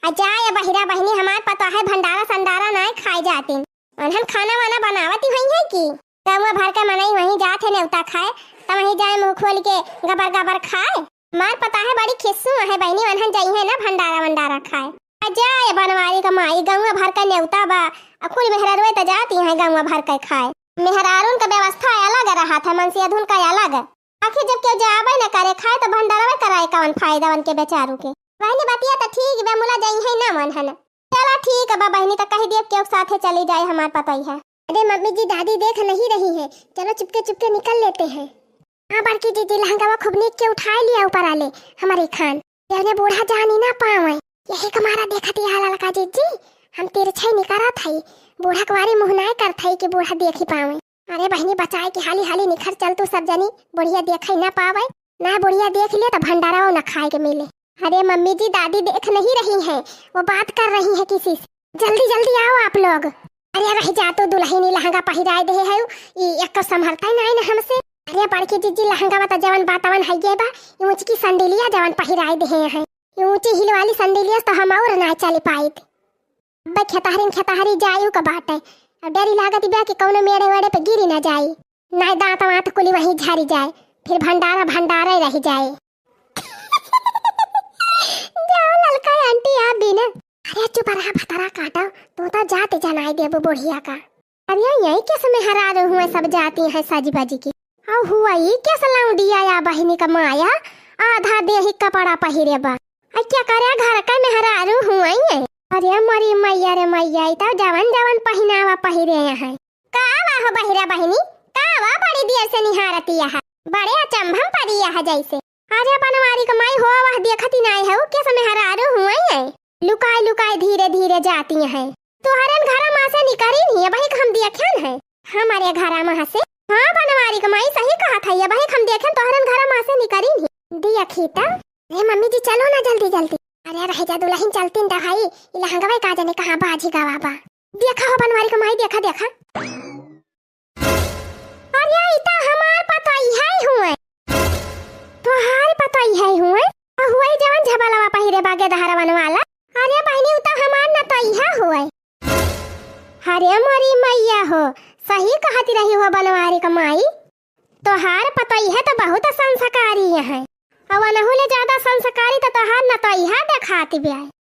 आ जाए बहिरा बहिनी, हमार पतोह है भंडारा संडारा नाय खाए जातिन, उन्हन खाना वाना बनावत ही हुई है कि गौवा भर के मनई वहीं जात है नेवता खाए, त वहीं जाए मुँह खोल के गबर गबर खाए। हमार पतोह है बड़ी खिस्सू है बहिनी, उन्हन जइहे ना भंडारा वंडारा खाए। आ जाए बनवारी क माई, गौवा भर का नेवता बा, आ कुल मेहरारुए त जाती हैं गौवा भर के खाए। मेहरारून का व्यवस्था अलग रहत है, मनसेधुन का अलग। आखिर जब केहू जाबे न करे खाए त भंडारवे कराए कवन फायदा उनके बेचारू के। बहिनी बतिया त ठीक बा, मुला जइहे ना मन है ना। चला ठीक बा बहिनी, त कही देब केहू साथे चली जाए हमार पतोहिया। अरे मम्मी जी दादी देख नहीं रही है, चलो चुपके चुपके निकल लेते हैं। हाँ बड़की जीजी, लहंगावा खूब नीक के उठाए लिया ऊपर आले हमारे खान। याने बूढ़ा जानी ना पावे, यही के मारा देखत ही ललका जीजी, हम तिरछे निकरत हई, बूढ़ा के वारी मुँह नाय करत हई कि बूढ़ा देखी पावे। अरे बहिनी बचाए के हाली हाली निखर चल तू सब जनी, बुढ़िया देखई ना पावे, ना बुढ़िया देख ले तो भंडारा ना खाए के मिले। अरे मम्मी जी दादी देख नहीं रही है, वो बात कर रही है किसी से। जल्दी जल्दी आओ आप लोग। अरे रह जा तू दुलहिनी, लहंगा पहिराए देहे है, ई एक तो संभरता ही नहीं ना हमसे। अरे बड़की जीजी लहंगा बता जवन बातवन है ये बा, ई ऊंच की संडीलिया जवन पहिराए देहे है, ई ऊंची हील वाली संडीलिया से तो हम और ना चली पाइत। अब्बे खेतहरिन खेतहरी जायु का बाटे, अब डरी लागत बा कि कौनो मेड़े वेड़े पे गिरी ना जाई, नाय दांत वांत कुली वहीं झरी जाए, फिर भंडारा भंडारा ही रह जाए। जाओ ललका आंटी, आप भी ना। अरे चुप रहा भतरा काटा, तू तो जाते जनाई देबो बुढ़िया का। अरे यही कैसे मेहरारू हुए सब जाती हैं सज बज की। और हुआ ये कैसे लौंडिया या बहिनी का माया, आधा देही कपड़ा पहिरे बा। आ क्या करे घर का मेहरारू हुए ये। अरे मरी मैया रे मैया, ई तो जवन जवन पहिनावा पहिरे हैं। का वा हो बहिरा बहिनी, का वा बड़ी देर से निहारती है, बड़े अचंभम पड़ी है जैसे। अरे बनवारी क माई हो, वह देखती नाय है, कैसे मेहरारू हुए हैं, लुकाए लुकाए धीरे धीरे जाती हैं। तोहरन घरा मा से निकरी नहीं, अबही हम देखेन है। हमारे घरा मा से? हाँ, बनवारी क माई सही कहत है, अबही हम देखेन तोहरन घरा मा से निकरी नहीं। देखी त। अरे मम्मी जी, चलो ना जल्दी जल्दी। अरे रह जा दुलहिन, चलती न दहाई, ई लहंगवा का जाने कहाँ बाझी गवा बा। देखा हो बनवारी क माई, देखा, देखा। अरे ई त हमार पतोहिया हुए। तोहार पतोहिया हुए? आ हुए जवन झबलवा पहिरे बा गेदहरवन वाला। अरे बहिनी, उ त हमार नतोहिया हुए। अरे मोरी मैया हो, सही कहती रही हो बनवारी क माई। तोहार पतोहिया त बहुत संस्कारी है। अउ अनहु ले ज्यादा संस्कारी त तोहार नतोहिया देखाती बा।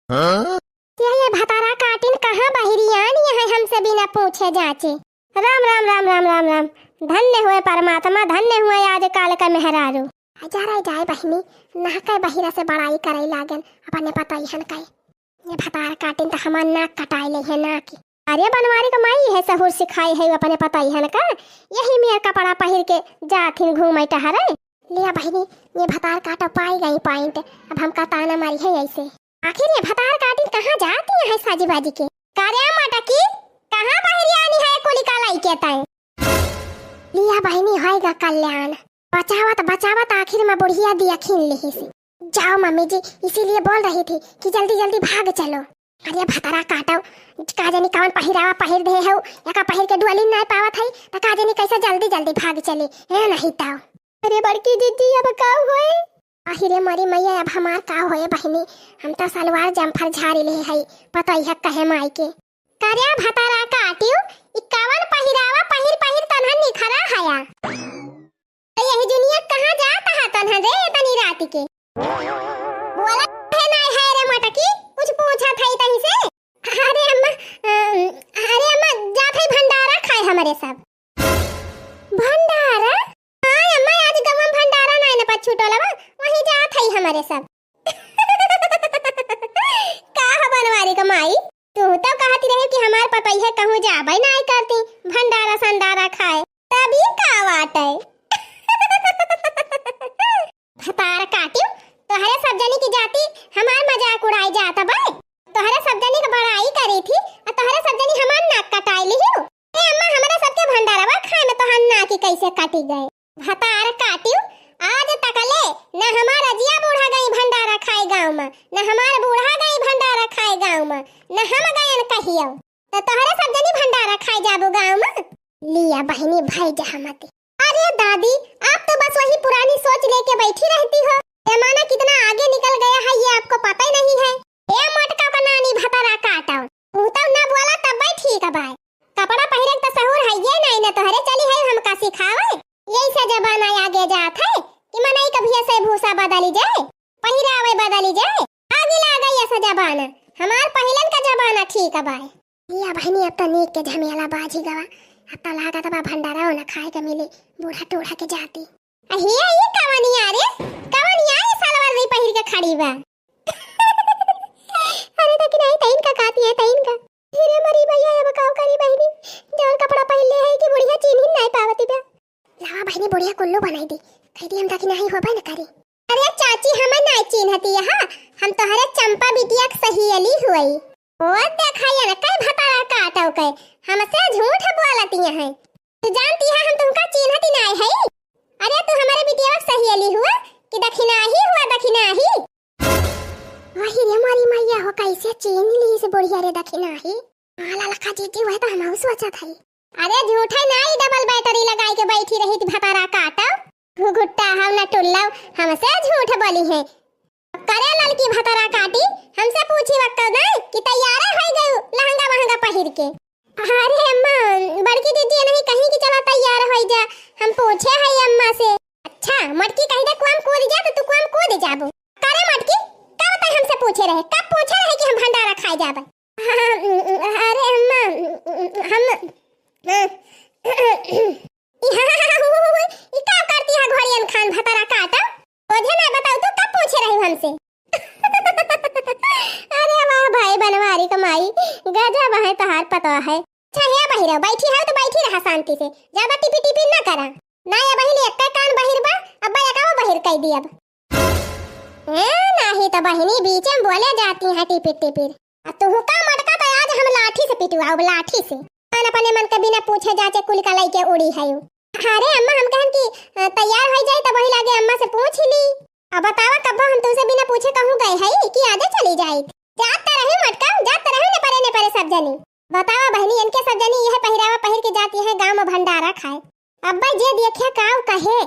हाँ? ये, ये भतारा काटिन कहाँ बहिरियान यहाँ हमसे बिना पूछे जाचे। राम, राम, राम, राम, राम, राम। धन्य हुए परमात्मा, धन्य हुए आजकाल का मेहरारू। आ जा रे जाए बहिनी, ना के बहिरा से बड़ाई करे लागेन, अपने पतोहियन के। ये भतार काटिन त हमार नाक कटाए ले है, नाक। अरे बनवारी क माई है सहूर सिखाई है अपने पतोहियन का, यही मेर कपड़ा पहिर के जाथिन घूमे टहरे। लिया बहिनी, ये भतार काटो पाई गई point, अब हमका ताना मारी है ऐसे। आखिर ये भतार काटिन कहाँ जाती है साजी बाजी के? का रे मटकी, कहाँ बहिरियानी है कुली का लइके तैं? लिया बहिनी, होएगा कल्याण। बचावत बचावत आखिर मा बुढ़िया देखिन लिहिस। जाओ मम्मी जी, इसीलिए बोल रही थी कि जल्दी जल्दी भाग चलो। अरे भतारा काटो, का जानी कवन पहिरावा पहिर दे हो, एका पहिर के डोली नाहीं पावत है, त का जानी कैसे जल्दी जल्दी भाग चली, है नहीं ताओ। अरे बड़की जिज्जी, अब का होए? आहिरे मोरी मैया, अब हमार का होए बहिनी, हम त सलवार जम्फर झारी ले हई, पतोहिया कहे माई के। का रे भतारा काटिउ, ई कवन पहिरावा पहिर पहिर तन्हन निखरा हया? त यही जुनिया कहाँ जात हा तन्हन रे इतनी रात के? बोला है नाहीं है रे मटकी, कुछ पूछत है तहीं से? अरे अम्मा, अम, अरे अम्मा, जात है भंडारा खाए हमरे सब। भंडारा? हाँ अम्मा, आज गवा भंडारा नाहीं न पत छूटल बा, वहीं जात है हमरे सब। का ह बनवारी क माई, तू तो कहती रहे कि हमार पतोहिया कहूँ जाबे नाहीं करती भंडारा संडारा खाए, तभी का बाटे। भतार काटिउ, तोहरे सब जनी की जाति हमार मजाक उड़ाई जात बा। तोहरे सब जनी क बड़ाई करी थी, आ तोहरे सब जनी हमार नाक कटाई लिहिउ। ए अम्मा, हमरे सबके भंडारवा खाए में तोहार नाक कैसे कटी गए? भतार काटिउ, आज तकले न हमार अजिया बूढ़ा गई भंडारा खाए गाँव में, न हमार बूढ़ा गई भंडारा खाए गाँव में, न हम गयन कहियो। त तोहरे सब जनी भंडारा खाए जाबू गाँव में? लिया बहिनी, भई जहमती। अरे दादी, आप तो बस वही पुरानी सोच लेके बैठी रहती हो। जमाना कितना आगे निकल गया है, ये आपको पता ही नहीं है। ए मोटका का नानी भतारा काटो, तू तो ना बोला तब भाई ठीक है भाई। कपड़ा पहिरे के तो सहूर है ये नहीं ना तोहरे, चली है हमका सिखावे। यही से जमाना आगे जात है कि मनई कभी ऐसे भूसा बदली जाए, पहिरावे बदली जाए। आगे लागे ऐसा जमाना, हमार पहिलन का जमाना ठीक है भाई। या बहिनी, अब त नीक के झमेला बाझी गवा। अब त लागत बा भंडारा न खाए के मिली, बूढ़ा टूढ़ा के जाती। अहिया, ई कवनिया रे? कवनिया ई सलवार नहीं पहिर के खड़ी बा? अरे, देखी नहीं, तइन का काती है, तइन का। अरे, मरी भैया, अब काव करी बहिनी? जवन कपड़ा पहिरले है कि बुढ़िया चीन्ही नहीं पावती बा। लावा बहिनी, बुढ़िया कुल्लू बनाई दी। कह दी हम देखी नहीं होबे न करी। अरे चाची, हमें नहीं चीन्हती है, हम तोहरे चंपा बिटिया के सहेली हुई। ओ देखा ये न कई भतारा काटो के, हमसे झूठ बोलती है। तू जानती है हम तुमका चीन्हती नहीं है? अरे तू हमारे बिटिया के सहेली हुआ कि दखिनाही हुआ, दखिनाही? वही रे मोरी मैया हो, कैसे चीन्ह ली से बुढ़िया रे दखिनाही। हाँ ललका जीजी, वह तो हमहू सोचत है। अरे झूठे ना, ई double battery लगाई के बैठी रही थी भतारा काटो। घुघुट्टा हम न टुल्लव, हमसे झूठ बोली है। करे ललकी भतारा काटी, हमसे पूछी वक्त ना कि तैयार हो गयू लहंगा वहंगा पहिर के। अरे अम्मा, बड़की दीदी नहीं कहीं कि चला तैयार हो जा, हम पूछे है अम्मा से। अच्छा, मटकी कहीं दे कुआम कूद जा तो तू कुआम कूद जाबू। करे मटकी, कब तक हमसे पूछे रहे, कब पूछे रहे कि हम भंडारा खाए जाबे? अरे अम्मा, हम, ई का करती है घोड़ियन खान भतारा काटा? ओझे ना बताऊ तू कब पूछे रही हमसे? अरे वाह भाई बनवारी क माई, गजब है तोहार पतोह है। अच्छा हे बहिरो, बैठी है तो बैठी रहा शांति से, ज्यादा टिपी टिपी ना करा। ना ये बहिनी एक कान बहिर बा, अब एक वो बहिर कह दी अब। ए, नाही तो बहिनी बीच में बोले जाती है टिपिर टिपिर। आ तुहू का मटका तो आज हम लाठी से पिटवाउब, लाठी से। मन अपने मन के बिना पूछे जाचे कुल का लइके उड़ी है। अरे अम्मा, हम कहन कि, अ, तैयार होइ जाई, तब वही लागे अम्मा से पूछ ली। अब बतावा, कब्बो हम तुमसे बिना पूछे कहूँ गए है कि आजे चली जाई? जात त रही मटका, जात त रही ने परे ने परे सब जनी। बतावा बहिनी, इनके सब जनी यह पहिरावा पहिर के जाती है गाँव में भंडारा खाए। अब्बा जे देखिया काव कहे,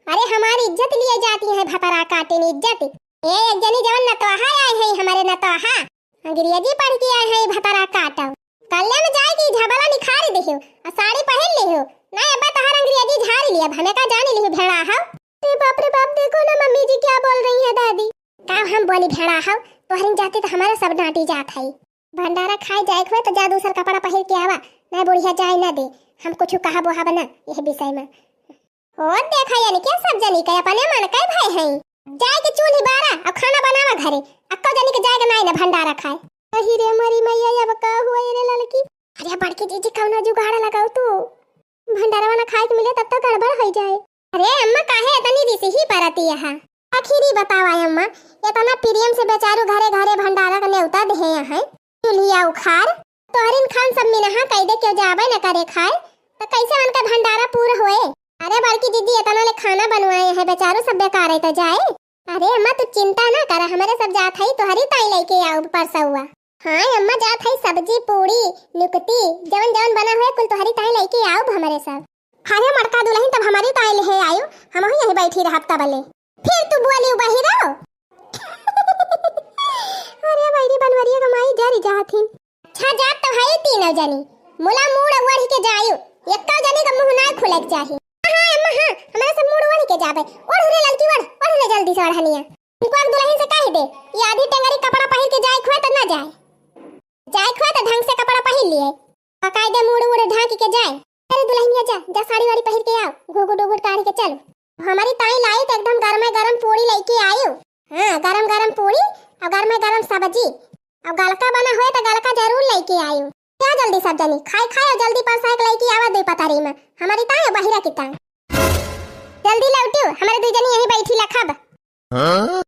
अरे हमारी इज्जत लिए जाती है भतरा काटिन, इज्जत। ए एक जनी जवन नतवाहा आए है, हमारे नतवाहा, अंग्रेजी पढ़ के आए हैं भतरा काटव। कल्ले में जाए की झबला निखारी देहु, आ साड़ी पहिर लेहु। नहीं अब्बा तहार अंग्रेजी झारी लिया, हमें का जानी लिहु भेड़ा हव। अरे बाप रे बाप, देखो ना मम्मी जी क्या बोल रही है दादी। का हम बोली भेड़ा हव, तोहरिन जाती तो हमारे सब डांटी जात है। भंडारा खाए जाए हुए तो जा दूसर कपड़ा पहिर के आवा, नहीं बुढ़िया जाए ना दे। हम कुछ कहा बोहाब ना यह विषय में। और देखा यानी क्या सब जनी के अपने मन के भय हैं। जाए के चूल्ही बारा और खाना बनावा घरे, अक्को जनी के जाए के नाई ना भंडारा खाए। अही रे हमारी मैया, अब का हुआ ये रे ललकी? अरे बड़की जीजी कौनो जुगाड़ लगाओ तू, भंडारवा ना खाए के मिले तब तक गड़बड़ हो जाए। अरे अम्मा काहे इतनी रिसही परती यहाँ? आखिरी बतावा अम्मा, इतना प्रेम से बेचारू घरे घरे भंडारा का न्योता देहे यहाँ, चूल्हिया उखार, तोहरिन खान सब मिनहा कह दे, क्यों जाबे न करे खाए, तो कैसे उनका भंडारा पूरा होए? अरे बड़की दीदी, इतना ले खाना बनवाए हैं, बेचारू सब बेकार है तो जाए। अरे अम्मा, तू चिंता ना कर, हमारे सब जात है, तोहरी ताई लेके आओ परसौआ। हाँ अम्मा, जात है, सब्जी, पूड़ी, नुकती, जवन जवन बना हुए, कुल तोहरी ताई लेके आओ हमारे सब। अरे मड़का दुल्हन, तब हमारी ताई ले आयो, हम ही यहीं बैठी रहब तबले। फिर तू बोली बहिरो। अरे बैरी बनवरिया का माई जरी जात हिन। अच्छा जात तो है तीनों जनी, मुला मूड़ ओढ़ के जायु, एक्का जनी का मुंह ना खुले के चाही। हाँ अम्मा हाँ, हमारे सब मूड़ ओढ़ के जाबे। ओढ़ रे ललकी ओढ़, ओढ़ रे जल्दी से ओढ़निया। इनको एक दुल्हन से कह दे, ये आधी टेंगरी कपड़ा पहिर के जाए खुए तो ना जाए, जाए खुए तो ढंग से कपड़ा पहिर लिए, बाकायदे मूड़ उड़ ढांक के जाए। अरे दुल्हनिया जा, जा साड़ी वाड़ी पहिर के आओ, घूघूट उघूट काढ़ के चलो। हमारी ताई लाई तो एकदम गरमे गरम पूड़ी लेके आयो। हाँ, गरम गरम पूड़ी और गरमे गरम सब्जी और गलका बना हुए तो गलका जरूर लेके आयो। क्या जल्दी सब जनी खाए खाए और जल्दी परसाए के लेके आवा दे पतारी में। हमारी ताई बहिरा की ताई। जल्दी लौटियो, हमारे दू जनी यहीं बैठी लखब। हाँ?